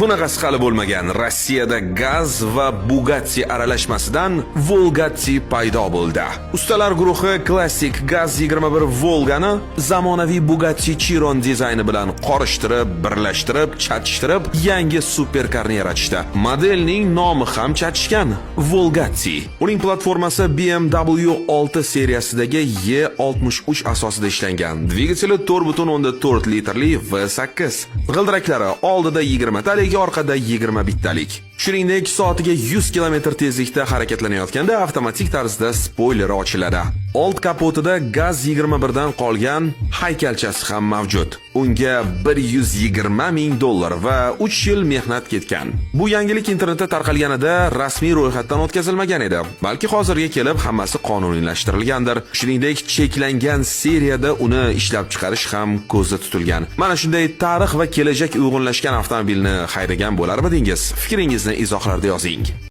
Bunaqasi hali bo'lmagan. Rossiyada GAZ va Bugatti aralashmasidan Volgatti paydo bo'ldi. Ustalar guruhi klassik GAZ 21 Volgani zamonaviy Bugatti Chiron dizayni bilan qorishtirib, birlashtirib, chatishtirib, yangi superkarni yaratishdi. Modelning nomi ham chatishgan: Volgatti. Uning platformasi BMW 6 seriyasidagi E63 asosida ishlangan. Dvigateli 4.4 litrli V8. G'ildiraklari oldida 20 talik, orqada 21 talik. Shuningdek, soatiga 100 km tezlikda harakatlanayotganda avtomatik tarzda spoyleri ochiladi. Old kapotida GAZ 21 dan qolgan haykalchasi ham mavjud. Unga 120 ming dollar va 3 yil mehnat ketgan. Bu yangilik internetda tarqalganida rasmiy ro'yxatdan o'tkazilmagan edi. Balki hozirga kelib hammasi qonuniylashtirilgandir. Shuningdek, cheklangan seriyada uni ishlab chiqarish ham ko'zda tutilgan. Mana shunday tarix va kelajak uyg'unlashgan avtomobilni haydagan bo'larmidingiz? Fikringizni izohlarda yozing.